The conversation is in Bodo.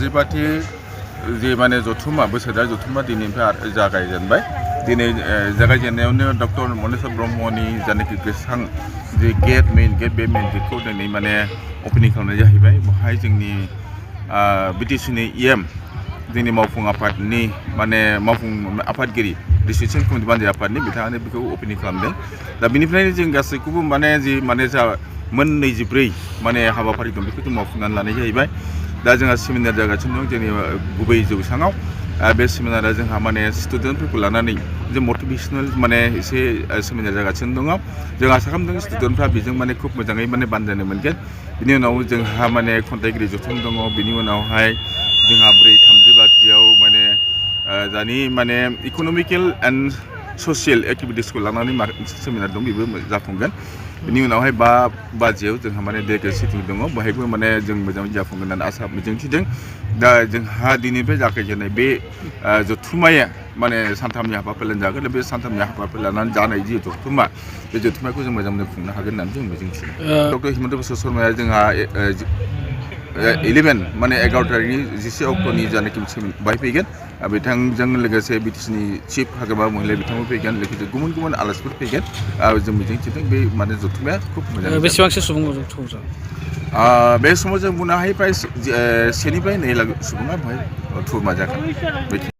जिबाथि जे माने जथुमा बोसोरारि जथुमा दिनैनिफ्राय जागायजेनबाय दिनै जागायजेननायावनो डक्टर मनेस्वर ब्रह्मनि जानाखि गोसोखां जे मेन गेट बे मेन गेटखौ दिनै माने अपेनिं खालामनाय जाहैबाय बेवहाय जोंनि बिटिसिनि इएम जोंनि मावफुं आफादनि माने मावफुं आफादगिरि डिसिसन कमिटि बानजाय आफादनि बिथाङानो बेखौ अपेनिं खालामदों दा बेनिफ्रायनो जों गासैखौबो माने जा मोन 24 माने हाबाफारि दं बेखौ जों मावफुंनानै लानाय जाहैबाय दा जोंहा सेमिनार जागासिनो दं जोंनि गुबै जौसाङाव बे सेमिनारा जोंहा माने स्टुडेन्टफोरखौ लानानै जे मटिभेशनेल माने एसे सेमिनार जागासिनो दङ जों आसा खालामदों स्टुडेन्टफ्रा बेजों माने खुब मोजाङै माने बानजायनो मोनगोन बिनि उनाव जोंहा माने खन्थाइगिरि जथुम दङ बिनि उनावहाय जोंहा 4:30 बाजियाव माने दानि माने इक'नमिकेल एन्ड ससियेल एक्टिभिटिसखौ लानानै मोनसे सेमिनार दं बेबो जाफुंगोन बिनि उनावहाय 5 बाजियाव जोंहा माने डेलिगेट सिटिं दङ बेहायबो माने जों मोजाङै जाफुंगोन होननानै आसा मिजिंथिदों दा जोंहा दिनैनिफ्राय जागायजेननाय बे जथुम्माया माने सानथामनि हाबाफारि जागोन बे सानथामनि हाबाफारि लानानै जानाय जि जथुम्मा बे जथुम्माखौ जों मोजाङै खुंनो हागोन होननानै जों मिजिंथियो डक्टर हिमन्त बिश्व शर्माया जोंहा 11 माने 11 तारिखनि 11 अक्ट'नि जानाखि बाहाय फैगोन बिथांजों लोगोसे बिटिसिनि चिफ हाग्रामा महिला बिथांबो फैगोन लोगोसे गुबुन गुबुन आलासिफोर फैगोन जों मिजिंथिदों बे माने जथुम्माया खुब मोजां बेसेबांसो सुबुं जथुम बे समाव जों बुंनो हायो प्राय 1 निफ्राय 2 लाख सुबुङा बेवहाय थुबुरमा जागोन।